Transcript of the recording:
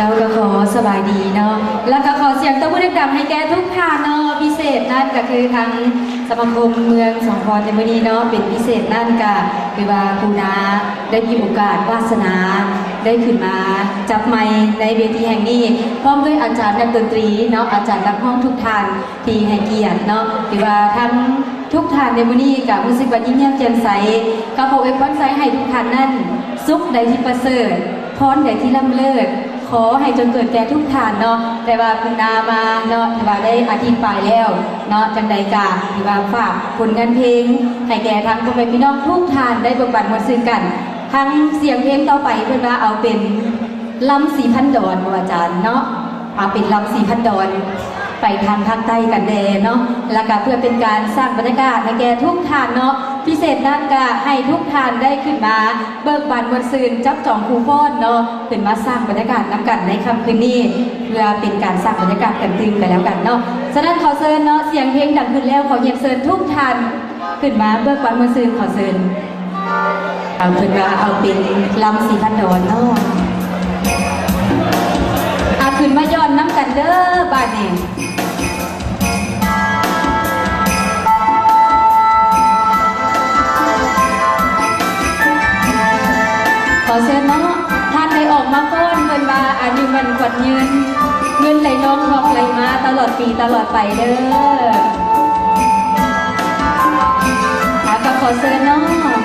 ແລ້ວກໍຂໍສະບາຍດີເນາະ ແລ້ວກໍຂໍສຽງຕົບມືດັງໆໃຫ້ແກ່ທຸກທ່ານເນາະ ພິເສດນັ້ນກໍຄືທາງສະມາຄົມເມືອງສອງຄອນໃນມື້ນີ້ເນາະ ເປັນພິເສດນັ້ນກໍຄືວ່າຄູນາໄດ້ມີໂອກາດວາສະໜາໄດ້ຂຶ້ນມາຈັບໄມໃນເວທີແຫ່ງນີ້ ພ້ອມດ້ວຍອາຈານນັກດົນຕຣີເນາະ ອາຈານນັກຮ້ອງທຸກທ່ານ ທີ່ໃຫ້ກຽດເນາະ ຖືວ່າທັງທຸກທ່ານໃນມື້ນີ້ກໍຮູ້ສຶກວ່າຍິ້ມແຍ້ມແຈ່ມໃສ ກໍຂໍອວຍພອນໄຊໃຫ້ທຸກທ່ານນັ້ນ ສຸກໃດທີ່ປະເສີດ ພອນໃດທີ່ລ້ຳເລີດ ຂໍໃຫ້ຈົ່ງເກີດແກ່ທຸກທ່ານເນາະ ແຕ່ວ່າຄຸນນາມາເນາະ ຖືວ່າໄດ້ອະທິບາຍແລ້ວເນາະ ຈັ່ງໃດກໍຖືວ່າຝາກຜົນງານເພງໃຫ້ແກ່ທັງພໍ່ແມ່ພີ່ນ້ອງທຸກທ່ານໄດ້ເບີກບານມ່ວນຊື່ນກັນ ທັງສຽງເພງຕໍ່ໄປເພິ່ນວ່າເອົາເປັນ ລຳສີພັນດອນບໍ່ອາຈານເນາະ ເອົາເປັນລຳສີພັນດອນ ໄປທາງພາກໃຕ້ກັນແດ່ເນາະ ແລ້ວກະເພື່ອເປັນການສ້າງບັນຍາກາດໃຫ້ແກ່ທຸກທ່ານເນາະ ພິເສດນັ້ນກະໃຫ້ທຸກທ່ານໄດ້ຂຶ້ນມາເບີກບານມ່ວນຊື່ນ ຈັບຈອງຄູ່ຟ້ອນເນາະ ຂຶ້ນມາສ້າງບັນຍາກາດນຳກັນໃນຄ່ຳຄືນນີ້ ເພື່ອເປັນການສ້າງບັນຍາກາດກັນຕື່ມກັນແລ້ວກັນເນາະ ສະນັ້ນຂໍເຊີນເນາະ ສຽງເພງດັງຂຶ້ນແລ້ວ ຂໍຮຽນເຊີນທຸກທ່ານ ຂຶ້ນມາເບີກບານມ່ວນຊື່ນ ຂໍເຊີນ ເອົາເພິ່ນວ່າເອົາເປັນລຳສີພັນດອນເນາະ ອາ ຂຶ້ນມາຍ້ອນນຳກັນເດີບາດນີ້ ຂໍເຊີນເນາະ ທ່ານໄດ້ອອກມາກ່ອນ ເພິ່ນວ່າອາຍຸໝັ້ນຂວັນຍືນ ເງິນໄຫຼນອງທອງໄຫຼມາຕະຫຼອດປີຕະຫຼອດໄປເດີ ອາ ກໍຂໍເຊີນເນາະ